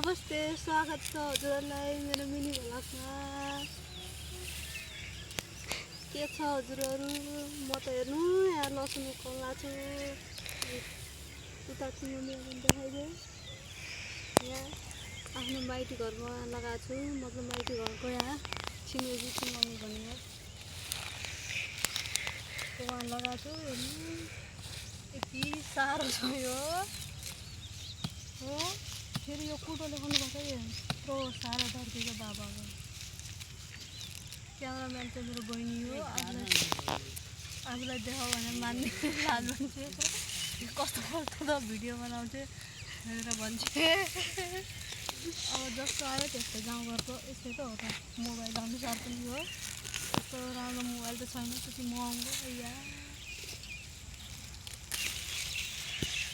नमस्ते, स्वागत छ हजुरहरूलाई मेरो मिनी भ्लगमा। के छ हजुरहरू? म त हेर्नु यहाँ लसुन उकाल्ला छु। उता छिमेकीलाई देखाइदियो। यहाँ आफ्नो माइती घरमा लगाएको छु, मतलब माइती घरको यहाँ छिमेकी मम्मी भनेर वहाँ लगाएको छु। हेर्नु यति साह्रो छ यो हो। फेरि यो कुटोले गर्नुपर्छ कि यत्रो साह्रो दर्किन्छ बाबाको। क्यामेराम्यान चाहिँ मेरो बहिनी हो। आफूलाई देखाऊ भनेर मान्ने लाज मान्छे कस्तो कस्तो त भिडियो बनाउँथे भनेर भन्छे। अब जस्तो आयो त्यस्तै गाउँघरको यस्तै त हो त। मोबाइल अनुसार पनि हो। यस्तो राम्रो मोबाइल त छैन, त्यति महँगो। या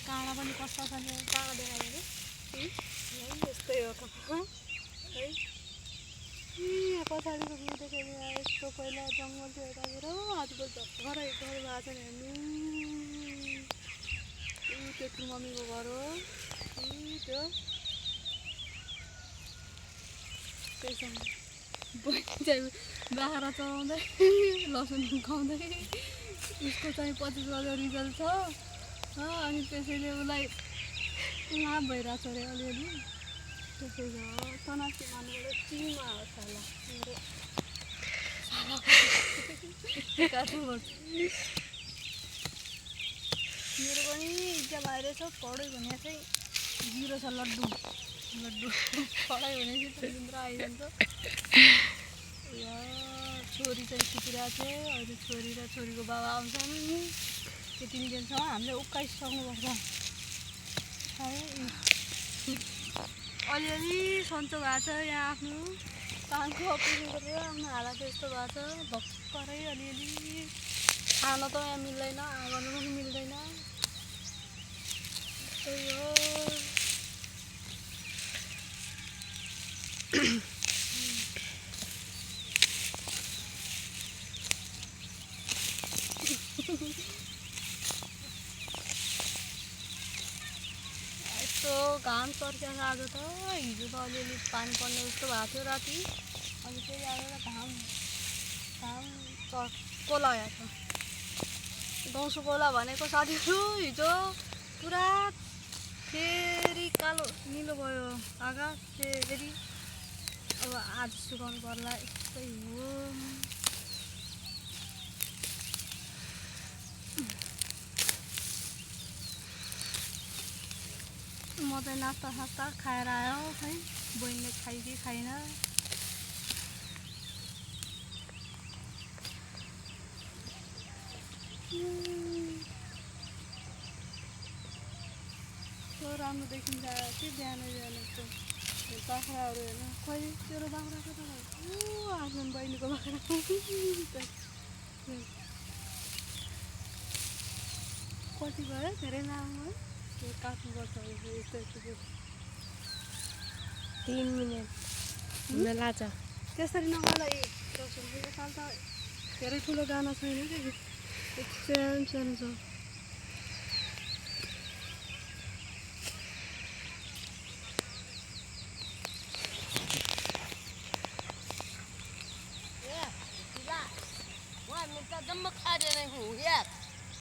काँडा पनि कस्तो छ नि, काँडा देखायो यस्तै हो त है। यहाँ पछाडिको भ्यू देखाइदियो। यस्तो पहिला जङ्गल थियो यतातिर, आजकल भर्खरै घर भएको छ नि। हेर्नु त्यो मम्मीको घर हो। त्यो त्यससँग बहिनी चाहिँ बाख्रा चलाउँदै लसुन उकाउँदै। उसको चाहिँ 25,000 रिजल्ट छ। अनि त्यसैले उसलाई लाभ भइरहेको छ अरे अलिअलि। त्यसै हो तनासी मान्नुबाट चिमा हो साला मेरो मेरो पनि इक्जाम आइरहेछ। पढ्यो भने चाहिँ 0 छ। लड्डु पढाइ भनेपछि तन्त्र आइरहन्छ। छोरी चाहिँ सुतिरहेको थियो। अहिले छोरी र छोरीको बाबा आउँछन्। त्यो 3 दिनसम्म हामीले उकाइसक्नुपर्छ। अलिअलि सन्चो भएको छ यहाँ। आफ्नो कानको अपरेसन गरेर आफ्नो हालत यस्तो भएको छ भर्खरै। अलिअलि खान त यहाँ मिल्दैन, आँगन पनि मिल्दैन। त्यही हो। यस्तो घाम चर्किएको छ आज त। हिजो त अलिअलि पानी पर्ने जस्तो भएको थियो राति। अनि फेरि आएर घाम कोला आएको छ। दौसो कोला भनेको साथीहरू हिजो पुरा फेरि कालो निलो भयो आकाश। फेरि अब आज सुकाउनु पर्ला। यस्तै हो। म चाहिँ नास्ता खाएर आयो खै बहिनीले खाइ कि खाइन। कस्तो राम्रो देखिन्छ कि बिहानको बाख्राहरू हेर्नु। खोइ तेरो बाख्रा कता भयो? आफ्नो बहिनीको बाख्रा कति भयो? धेरै लामो है। त्यो काट्नुपर्छ यस्तो 3 मिनट हुन लाग्छ। त्यसरी नगला। लसुनको साल त धेरै ठुलो गाना छैन कि सानो सानो छ।